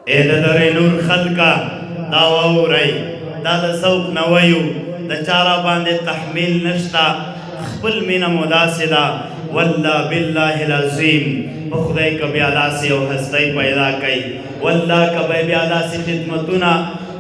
اې د درې نور خلکه، دا واورئ، دا د ذوق نه وایو، د چا را باندې تحمیل نشته، خپل مینه مو داسې ده. والله بالله العظیم، په خدای که بیا داسې یو هستۍ پیدا کوي، والله که به بیا داسې خدمتونه،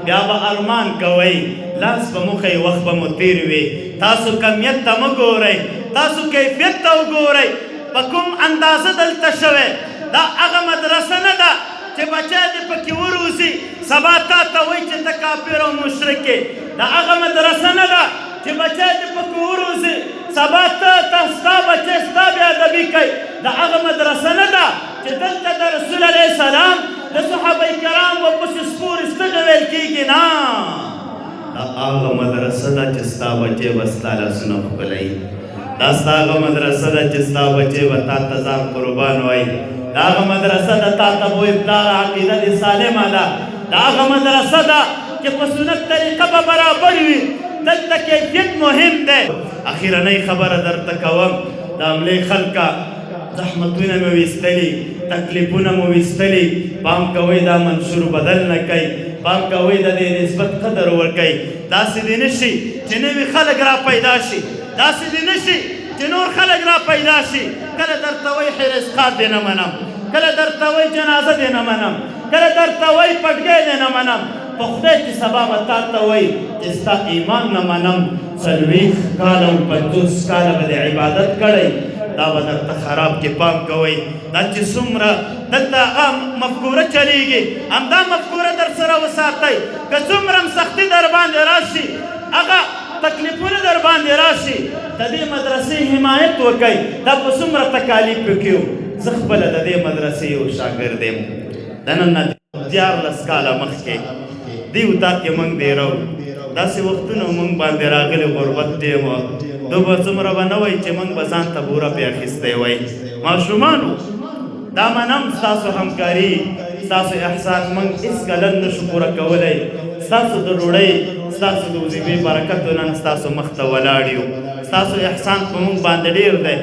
بیا به ارمان کوئ، لاس به مو ښئ، وخت به مو تیر وي. تاسو کمیت ته مه ګورئ، تاسو کیفیت ته وګورئ، په کوم اندازه دلته شوی. دا هغه مدرسه نه ده چې بچی دې پکې وروزي، سبا تا ته وایي چې ته کافر او مشرک یې. دا هغه مدرسه نه ده چې بچی دې پکې وروزي، سبا ته ستا بچی ستا بې ادبي کوي. دا هغه مدرسه نه ده چې دلته د رسول علیه السلام د صحابه کرام پسې سپورې ستغې ویل کېږي. نه، دا هغه مدرسه ده چې ستا بچی به ستا لاسونه ښکلوي. دا ستا هغه مدرسه ده چې ستا بچی به تا ته ځان قربان وایي. دا هغه مدرسه ده تا ته به وایي، پلاره، عقیده دې سالمه ده. دا هغه مدرسه ده چې په سنت طریقه به برابر وي. دلته کیفیت مهم دی. اخیرنۍ خبره درته کوم، د عملې خلکه، زحمتونه مو ویستلي، تکلیفونه مو ویستلي، پام کوئ دا منشور بدل نه کوي. پام کوئ، د دې نسبت قدر ورکوي. داسې دې نه شي چې نوي خلک را پیدا شي، داسې دې نه شي چې نور خلک را پیدا شي، کله درته وایي حرسقات دې نه منم، کله درته وایي جنازه دې نه منم، کله درته وایي پټکی دې نه منم. په خدای چې سبا به تا ته وایي چې ستا ایمان نه منم. 40 کاله او 50 کاله به دې عبادت کړی، دا به درته خراب کې. پام کوئ، دا چې څومره دلته هغه مفکوره چلیږي، همدا مفکوره در سره وساتئ. که څومره هم سختي در باندې راشي، هغه تکلیفونه در باندې راشي، د دې مدرسې حمایت وکئ. دا په څومره تکالیف کې، زه خپله د دې مدرسې یو شاګرد یم. د نن نه 13 کاله مخکې دې اتاق کې موږ دېره وو. داسې وختونه موږ باندې راغلي، غربت ټیم و، دوه څومره به نه وای چې موږ به ځان ته بوره پې اخیستی وای، ماشومان وو. دا منم، ستاسو همکاري، ستاسو احسان موږ هېڅکله نه شو پوره کولی. ستاسو د ډوډۍ، ستاسو د وظیفې برکتو نن ستاسو مخ ته ولاړ یو. ستاسو احسان په موږ باندې ډېر دی.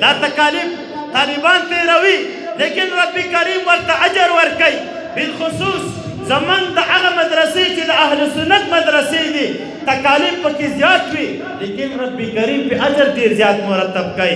دا تکالیف طالبان تېروي، لیکن رب کریم ورته اجر ورکوي. بالخصوص زمونږ د هغه مدرسې چې د اهل سنت مدرسې دي، تکالیف پکې زیات وي، لیکن رب کریم په اجر ډیر زیات مرتب کوي.